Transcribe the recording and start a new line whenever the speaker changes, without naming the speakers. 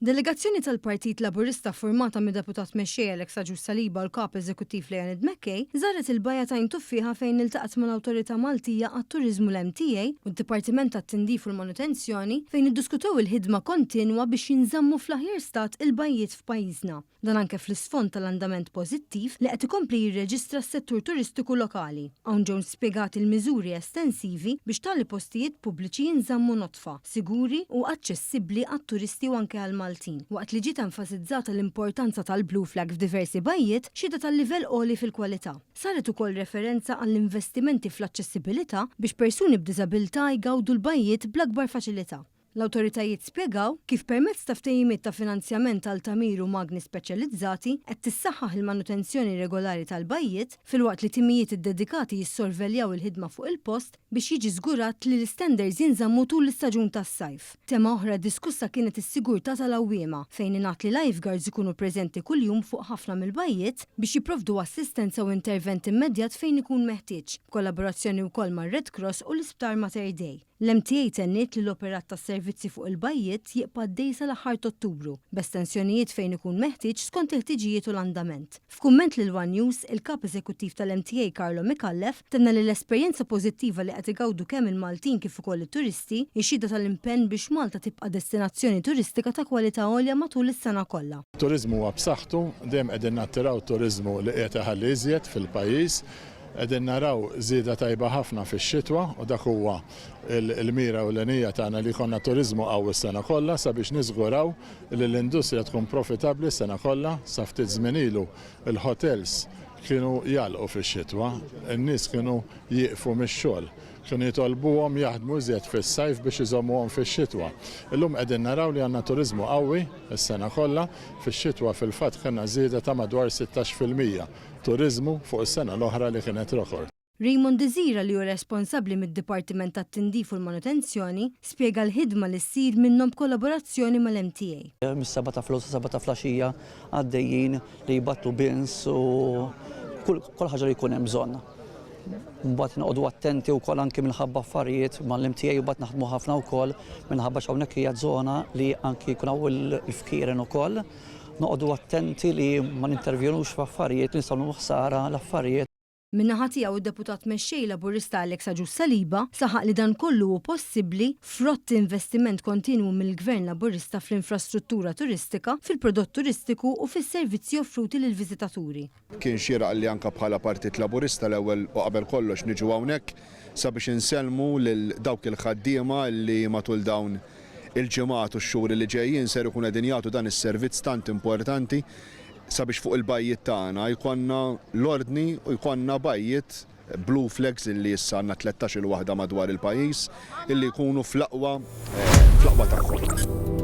Delegazzjoni tal-Partit Laburista ffurmata mid-Deputat Mexxej Alex Agius Saliba u l-Kap Eżekuttiv Leonid McKay żaret il-Bajja t'Għajn Tuffieħa fejn iltaqgħet mal-Awtorità Maltija għat-Turiżmu l-MTA u d-Dipartiment tat-Tindif u l-Manutenzjoni fejn iddiskutew il-ħidma kontinwa biex jinżammu fl-aħjar stat il-bajjiet f'pajjiżna. Dan anke fl-isfond tal-andament pożittiv li qed ikompli jirreġistra s-settur turistiku lokali. Hawn ġew spjegati l-miżuri estensivi biex tali postijiet pubbliċi jinżammu nodfa, siguri u aċċessibbli għat-turisti u anke għall-Maltin, waqt li ġiet enfasizzata l-importanza tal-Blue Flag f'diversi bajjiet, xhieda tal-livell għoli fil-kwalità. Saret ukoll referenza għall-investimenti fl-aċċessibilità biex persuni b'diżabilità jgawdu l-bajjiet bl-akbar faċilità. L-awtoritajiet spjegaw kif permezz ta' ftehimiet ta' finanzjament għal tagħmir u magni speċjalizzati qed tissaħħaħ il-manutenzjoni regolari tal-bajjiet filwaqt li timijiet iddedikati jissorveljaw il-ħidma fuq il-post biex jiġi żgurat li l-istandards jinżammu tul l-istaġun tas-sajf. Tema oħra diskussa kienet is-sigurtà tal-għawwiema fejn ingħad li lifeguards ikunu preżenti kuljum fuq ħafna mill-bajjiet biex jipprovdu assistenza u intervent immedjat fejn ikun meħtieġ, b'kollaborazzjoni wkoll mar-Red Cross u l-Isptar Mater Dei. L-MTA tenniet li l-operat tas-servizzi fuq il-bajjiet jibqa' għaddej sal-aħħar t'Ottubru, b'estensjonijiet fejn ikun meħtieġ skont il-ħtiġijiet u l-andament. F'kumment lil one News, il-Kap Eżekuttiv tal-MTA Carlo Micallef tenna li l-esperjenza pożittiva li qed igawdu kemm il-Maltin kif ukoll it-turisti hi xhieda tal-impenn biex Malta tibqa' destinazzjoni turistika ta' kwalità għolja matul is-sena kollha.
Turiżmu huwa b'saħħtu, dejjem qegħdin nattiraw turiżmu li qiegħed iħalli iżjed fil-pajjiż. Qegħdin naraw żieda tajba ħafna fix-xitwa u dak huwa l-mira ewlenija tagħna li jkollna turiżmu qawwi s-sena kollha sabiex niżguraw li l-industrija tkun profitabbli s-sena kollha. Sa ftit żmien ilu l-hotels kienu jagħlqu fix-xitwa, in-nies kienu jieqfu mix-xogħol. Kienu jitolbuhom jaħdmu iżjed fis-sajf biex iżommuhom fix-xitwa. Illum qegħdin naraw li għandna turiżmu qawwi s-sena kollha. Fix-xitwa fil-fatt kellna żieda ta' madwar 16%. turiżmu fuq is-sena l-oħra li kienet rekord.
Raymond Desira li hu responsabbli mid-Dipartiment tat-Tindif u l-Manutenzjoni spjega l-ħidma li ssir minnhom b'kollaborazzjoni mal-MTA.
Mis-sebgħa ta' filgħodu sa sebgħa ta' flaxija għaddejjin li jbattlu bins u kull ħaġa li jkun hemm bżonn. Mbagħad noqogħdu attenti wkoll anki minħabba affarijiet mal-MTA u mbagħad naħdmu ħafna wkoll minħabba x'hawnhekk hija żona li anki jkun hawn il-fkieren ukoll. Noqogħdu attenti li ma nintervjenux f'affarijiet li nistgħu nagħmlu ħsara l-affarijiet.
Min-naħa tiegħu d-Deputat Mexxej Laburista Alex Agius Saliba saħaq li dan kollu hu possibbli frott investiment kontinwu mill-Gvern Laburista fl-infrastruttura turistika, fil-prodott turistiku u fis-servizzi offruti lill-viżitaturi.
Kien xieraq li anke bħala Partit Laburista l-ewwel u qabel kollox niġu hawnhekk sabiex insellmu lil dawk il-ħaddiema li matul dawn il-ġimgħat u x-xhur li ġejjin ser ikunu qegħdin jagħtu dan is-servizz tant importanti sabiex fuq il-bajjiet tagħna jkollna l-ordni u jkollna bajjiet blue flags illi issa għandna 13-il waħda madwar il-pajjiż illi jkunu fl-aqwa fl-aqwa tagħhom.